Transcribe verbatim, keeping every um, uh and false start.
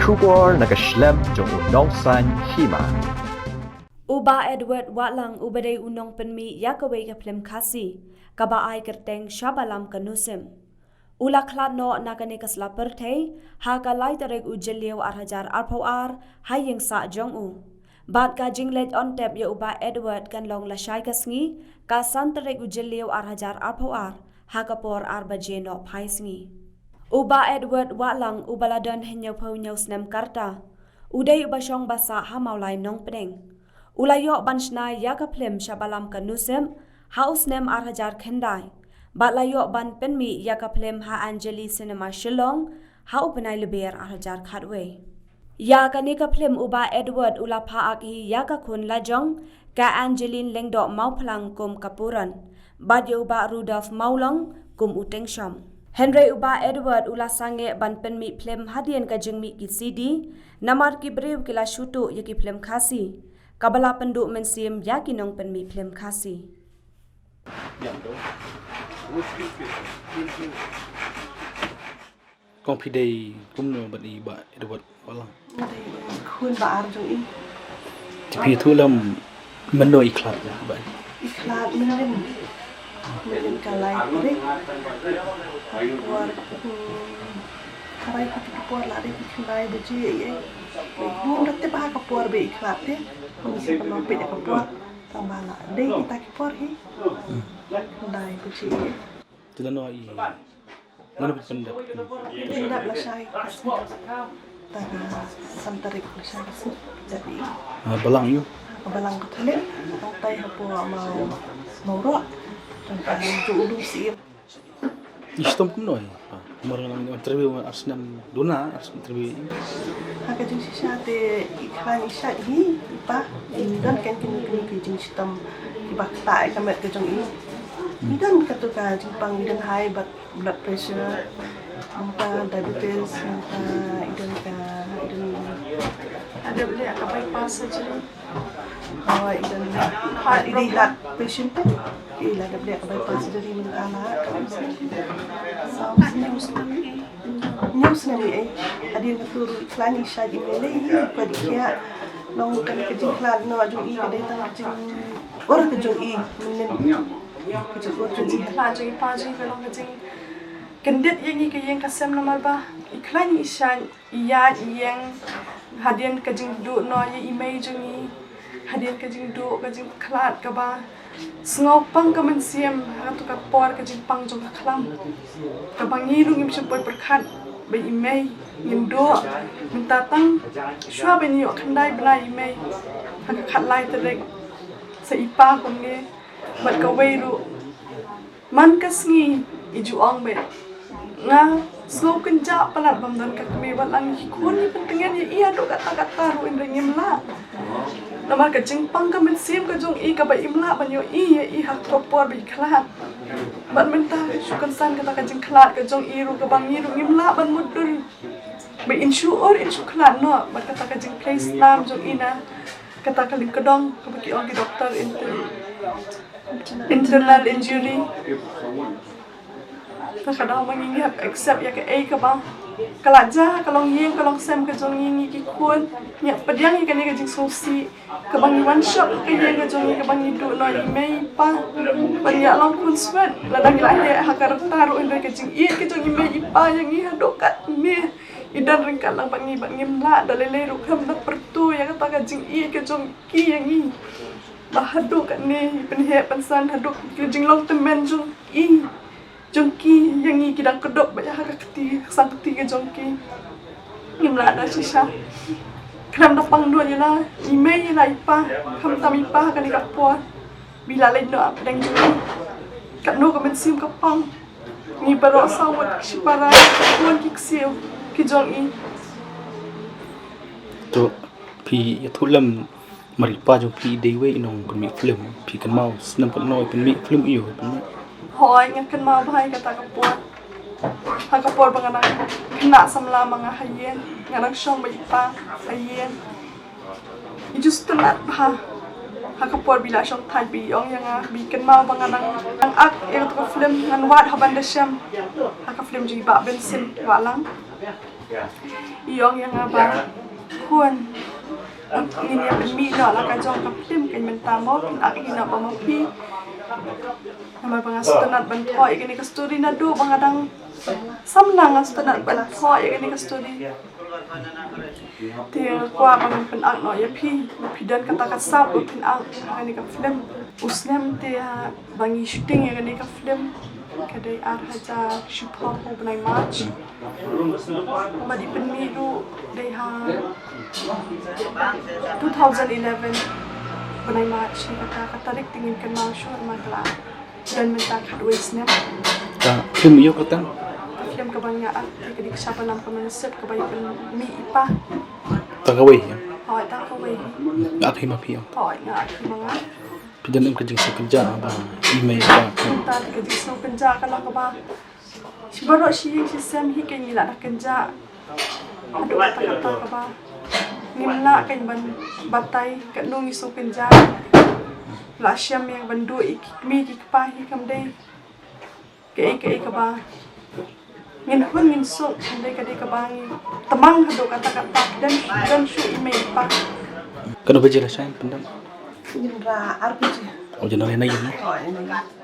Khubor na ka shlem jong u nongsaiñ hima. U Bah Edward Wahlang uba dei u nongpynmih ïa kawei ka phlim Khasi kaba ai kyrteng Shabalam ka Nusip, u la khlad noh na kane ka sla pyrthei ha ka lai tarik u Jylliew ar hajar arphew ar ha ïing sah jong u. Bad ka jingleit on tep ïa u Bah Edward kan long lashai ka sngi, ka san tarik u Jylliew ar hajar arphew ar, ha ka por ar baje nohphai sngi. U Bah Edward Wahlang uba la don hynñiewphew hynñiew snem ka rta, u dei uba shong ba sah ha Mawlai Nongpdeng. U la ïoh ban shna ïa ka phlim Shabalam ka Nusip ha u snem ar hajar khyndai, bad la ïoh ban pynmih ïa ka phlim ha Anjali Cinema Shillong ha u bnai Lber ar hajar khatwei. Ïa kane ka phlim u Bah Edward u la phah ak hi ïa ka khun lajong, ka Angeline Lyngdoh Mawphlang kum ka Puran, bad ïa u Bah Rudolph Mawlong kum u Tengshom. Hynrei u Bah Edward u la sangeh ban pynmih phlim hadien ka jingmih ki C D, namar ki briew ki la shu tuh ïa ki phlim Khasi, kaba la pynduh mynsiem ïa ki nongpynmih phlim Khasi. Kong, phi dei kumno bad i Bah Edward Wahlang? Dei khun ba ar jong i. Te phi ïathuh lem mynno i khlad, Bah? I khlad mynnin, mynnin ka lai tarik. Por, hmm, ka lai tarik por la dei ki khyndai baje ïa. Bun da tip ha ka por ba i khlad te. Mynnin sa ka long peit ka por. Tang ba la dei kita ki por hi. Khyndai baje ïa. Te lano i, lano phi pyndep? Pyndep lashai ka sngi. Ta ka san tarik lashai ka sngi. Dep i. Ah, balang ïa u? Ka balang Katholik. Tang tai hapoh Maw, Mawroh. Tang ka jong u Lum Syiem. I shitom kumno i? Ah, mar nga nang interview ar snem duna, ar snem interview. Ha ka jingshisha te i khlaiñ i shait hi, i pa, i don ken ken ken ki jingshitom kiba ktah ïa ka met ka jong i. I don kato ka jingpang, i don high blood, blood pressure, nangta diabetes, nangta i don ka, i don, i don ka bypass surgery. Oh, i don heart, i don heart patient te. I la dep dep bypass surgery mynta la. Hynñiew snem i, eh. Hadien kata ruh i khlaiñ i shait i mele i, ka dei khiah. Long kane ka jingkhlad noh jong i ka dei tang ka jingor ka jong i. Mynnin ka jingor ka jong i. Ka jingkhlad jong i pa jong i ka long ka jingkyndit ïa ngi ka ïing ka sem namar ba i khlaiñ i shait. Ïa i ïeng hadien ka jingduh noh ïa i mei jong i, hadien ka jingduh, ka jingkhlad kaba sngew pang ka mynsiem, ha kato ka por ka jingpang jong ka khlam. Kaba ngi ruh ngim shym poi pyrkhat ba i mei ngin duh. Mynta tang shuwa ba ngi ïoh khyndai bnai i mei, ha ka khatlai tarik sa i pa kumne. Bad kawei ruh. Man ka sngi i ju ong beit. Nga sngew kynjah palat bym don ka kmie, wat la ngi ki khun ngi pyntngen ïa i haduh katta katta ruh hynrei ngim lah. Namar ka jingpang ka mynsiem ka jong i kaba im lah ban ïohi ïa i ha ka por ba i khlad. Bad mynta shu kynsan kata ka jingkhlad ka jong i ruh kaba ngi ruh ngim lah ban mutdur. Ba in shu or in shu khlad noh bad kata ka jingphlei snam jong i na kata ka lyngkdong kaba ki ong ki doktor inter-, internal injury. Ka daw ma ngi ngi hap accept ïa kaei kaba ka la jia ha ka longïing ka longsem ka jong ngi, ngi ki khun. Ngi hap pdiang ïa kane ka jingsngewsih kaba ngi wan shop ha ka ïing ka jong ngi kaba ngi duh noh i mei i pa. Ba ngi ïa long khun swet lada ngi la heh ha ka rta ruh hynrei ka jingïeit ka jong i mei i pa ïa ngi haduh katne i don ryngkat lang bad ngi bad ngim lah da lei lei ruh khlem da pyrto ïa kata ka jingïeit ka jong ki ïa ngi. Ba haduh katne i pynheh pynsan haduh ka jinglong tymmen jong i jong ki ïa ngi ki dang kdup beit ha ka kti ka sangkti ka jong ki. Ngim lah da shisha. Khlem da pang duh ïa la i mei ïa la i pa, khamtam i pa ha kane ka por. Ba i la leit noh hapdeng jong ngi. Katno ka mynsiem ka pang. Ngi baroh saw ngut ki shipara, ki khun ki ksiew ki jong i. To phi ïathuh lem, mar i pa jong phi i dei wei i nongpynmih film, phi kynmaw snem katno i pynmih film ïa u pynmih? Hooid, nga kynmaw bha ïa kata ka por. Ha ka por ba nga dang khynnah samla ma nga ha ïing, nga dang shong bad i pa ha ïing. I ju sngewtynnat bha ha ka por ba i la shong thait ba i ong ïa nga, ba i kynmaw ba nga dang, dang ak ïa kata ka film, ngan wad haba nga da shem. Ha ka film jong i Bah Benson Wahlang. I ong ïa nga ba, khun, ngin ïa pynmih noh la ka jong ka film, kan mynta mo pyn-ak hi noh ba ma phi. Namar ba nga sngewtynnat ban thoh ïa kane ka story naduh ba nga dang samla, nga sngewtynnat ban thoh ïa kane ka story. Te nga kwah ba ngan pyn-ak noh ïa phi, ba phi don kata ka sap ban pyn-ak ïa kane ka film. U snem te, ah, ba ngi shooting ïa kane ka film ka dei ar hajar shiphew u bnai March. Bad i pynmih ruh dei ha two thousand eleven bnai March, kata ka tarik te ngim kynmaw shuh namar ka la don mynta khatwei snem. Ka film ïa kata? Ka film kaba nga ak te ka dei Kshapalam Ka Mynsiem kaba i pynmih i pa. Ta kawei ïa? Hooid, ta kawei. Nga ak hi ma phi ïa? Hooid, nga ak hi ma nga. Phi don em ka jingsngewkynjah ba i mei i pa? Mynta te ka jingsngewkynjah ka long kaba shi baroh shi ïing shi sem hi ka ngi la da kynjah. Haduh katta katta kaba ngim lah kein ban batai katno ngi sngewkynjah. La shem ïa ban duh ïa ki kmie ki kpa hi kam dei kaei kaei kaba ngin hun ngin suk, kam dei ka dei kaba ngi tymmen haduh katta katta, don don shuh i mei i pa. Katno baje la shai pyndam? Ngin ra ar baje. Oh, janai na ïa no. Oh, ïa no.